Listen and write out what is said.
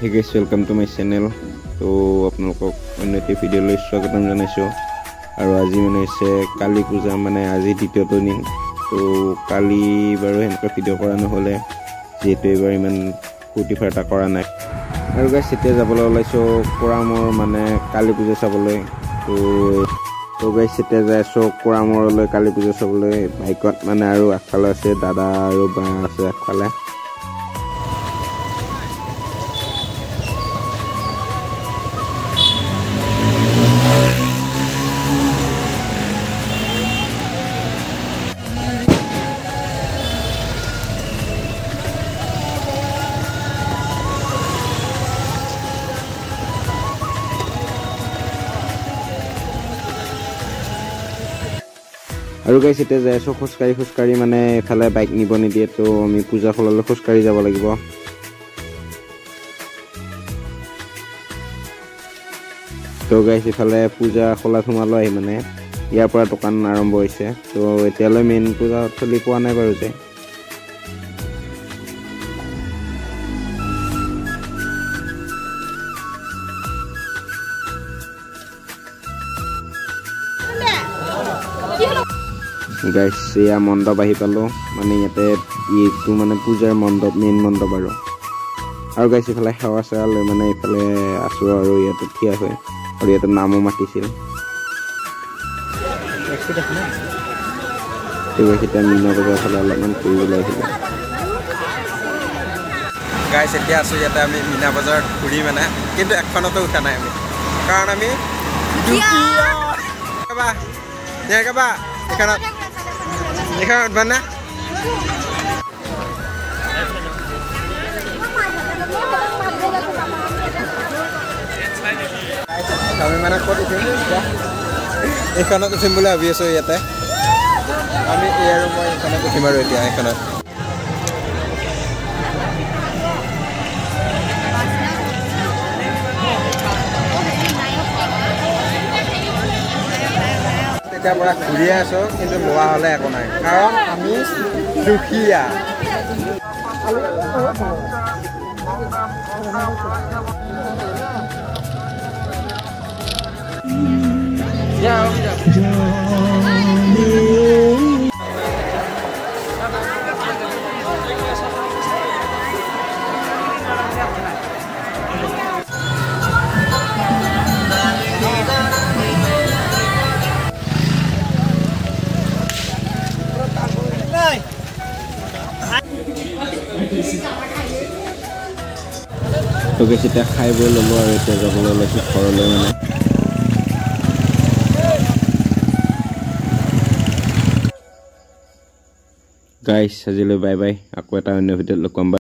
Hey guys, welcome to my channel. তো আপোনালোকক অন্য এটি ভিডিঅ'লৈ স্বাগতম জনাইছোঁ। আৰু আজি মানে হৈছে কালী পূজা, মানে আজি দ্বিতীয়টো দিন। তো কালি বাৰু সেনেকুৱা ভিডিঅ' কৰা নহ'লে, যিহেতু এইবাৰ ইমান ফূৰ্তি ফাৰ্তা কৰা নাই। আৰু গাইছ, এতিয়া যাবলৈ ওলাইছোঁ কৰামৰ মানে কালী পূজা চাবলৈ। তো গাইছ, এতিয়া যাই আছোঁ কৰামৰলৈ কালী পূজা চাবলৈ বাইকত মানে। আৰু আগফালে আছে দাদা আৰু বা আছে আগফালে। আৰু গাইছ, এতিয়া যাই আছোঁ খোজকাঢ়ি খোজকাঢ়ি, মানে এইফালে বাইক নিব নিদিয়ে, তো আমি পূজা খোলালৈ খোজকাঢ়ি যাব লাগিব। তো গাইছ, ইফালে পূজা খোলাত সোমালো আহি, মানে ইয়াৰ পৰা দোকান আৰম্ভ হৈছে। তো এতিয়ালৈ মেইন পূজা চলি পোৱা নাই বাৰু যে। গাইছ, এয়া মণ্ডপ আহি পালোঁ, মানে ইয়াতে এইটো মানে পূজাৰ মণ্ডপ, মেইন মণ্ডপ। আৰু গাইছ, ইফালে সেৱা চেৱা লৈ মানে ইফালে আছোঁ আৰু ইয়াতে থিয় হৈ, আৰু ইয়াতে নামো মাতিছিল। তো গাইছ, এতিয়া মীনা বজাৰ ফালে অলপমান ফুৰিবলৈ আহিলোঁ। গাইছ, এতিয়া আছোঁ ইয়াতে আমি মীনা বজাৰত ঘূৰি মানে, কিন্তু এখনতো উঠা নাই আমি, কাৰণ আমি এইখনত এইখনত উঠবা না। আমি মানে ক'ত উঠিম এতিয়া? এইখনত উঠিম বুলি ভাবি আছোঁ। ইয়াতে আমি এই আৰু মই এইখনত উঠিম আৰু এতিয়া এইখনত। তেতিয়াৰ পৰা ঘূৰিয়ে আছোঁ, কিন্তু লোৱা হ'লে একো নাই, কাৰণ আমি দুখীয়া। তো গাইছ, এতিয়া খাই বৈ ল'লোঁ আৰু এতিয়া যাবলৈ ওলাইছোঁ ঘৰলৈ মানে। গাইছ, আজিলৈ বাই বাই, আকৌ এটা অন্য ভিডিঅ'ত লগ পাম।